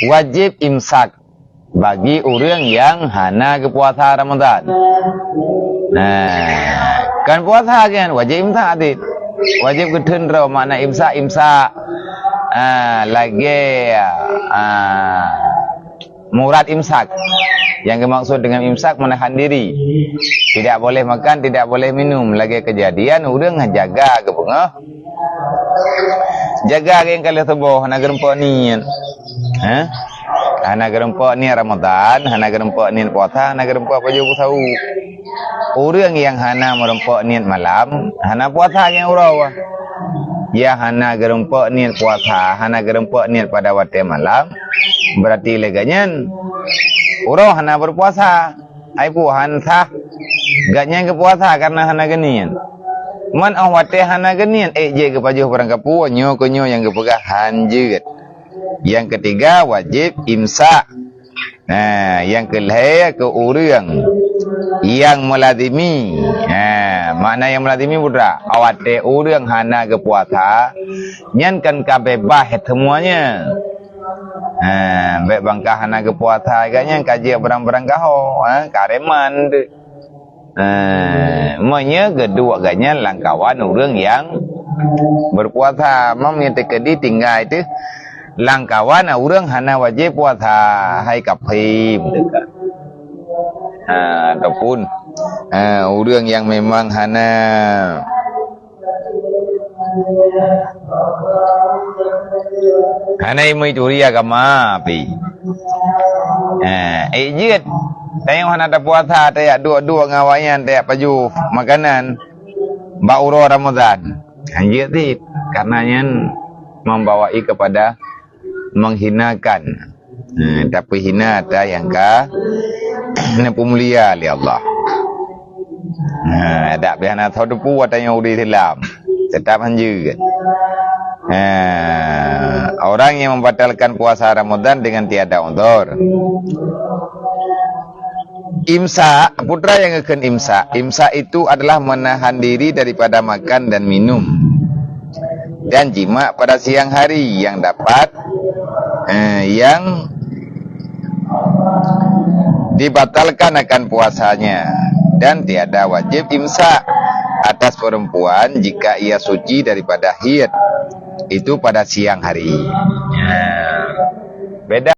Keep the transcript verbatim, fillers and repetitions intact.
Wajéb imsak bagi ureuëng nyang hana geupuasa Ramadan. Nah, kan puasa kan wajéb imsak cit. Wajéb geutheun droe makna imsak, imsak, ah, lagée, ah, murad imsak. Yang dimaksud dengan imsak menahan diri. Tidak boleh makan, tidak boleh minum. Lagée kejadian ureuëng jaga geubeungoh. Jaga geng kali tuboh hana geureumpok niet. Ha? Hana geureumpok niet Ramadan, hana geureumpok niet puasa, hana geureumpok pajoh busawu. Ureuëng nyang hana meureumpok niet malam, hana puasa nyang uroe. Nyang hana geureumpok niet puasa, hana geureumpok niet pada watée malam, berarti lé geuh nyan uroe hana berpuasa. Ai puhan sah. Geuh nyan geupuasa karena hana geuniet. Man óh watée hana geuniet, ék jeuet geupajoh barang kapue, nyoe keu nyoe nyang geupeugah han jeuet. Nyang keutiga wajéb imsak. Nah, nyang keulhée keu ureuëng nyang meulazimi. Nah, makna nyang meulazimi putra, watée ureuëng hana geupuasa, nyan kan ka beubaih seumuanya. Ha, bék bangka hana geupuasa geuh nyan ka jeuet barang-barang gaho, ha, kareman teuh. Ha, meunyoe geuduek geuh nyan lamkawan ureuëng nyang berpuasa, mam nyang teukeudi tinggai teuh lamkawan ureuëng hana wajéb puasa, hai kafé teuka. Ha, ataupun, ha, ureuëng nyang memang hana Hana imui turi agama pih. Eh, ék jeuet. Tanyoe hana tapuasa, tajak duek-duek ngon awaknyan, tajak pajoh makanan bak uroe Ramadhan. Han jeuet cit, karena nyan membawai kepada menghinakan. Ha, tapeuhina ata nyang ka neupeumulia lé Allah. Ha, dak pih hana soe teupeu ata nyang udeb Islam. Teutap han jeuet. Ha, orang yang membatalkan puasa Ramadan dengan tiada uzur. Imsak, putra nyang geukheun imsak. Imsak itu adalah menahan diri daripada makan dan minum dan jimak pada siang hari yang dapat, eh, yang dibatalkan akan puasanya, dan tiada wajib imsak atas perempuan jika ia suci daripada haid, itu pada siang hari. Ya. Beda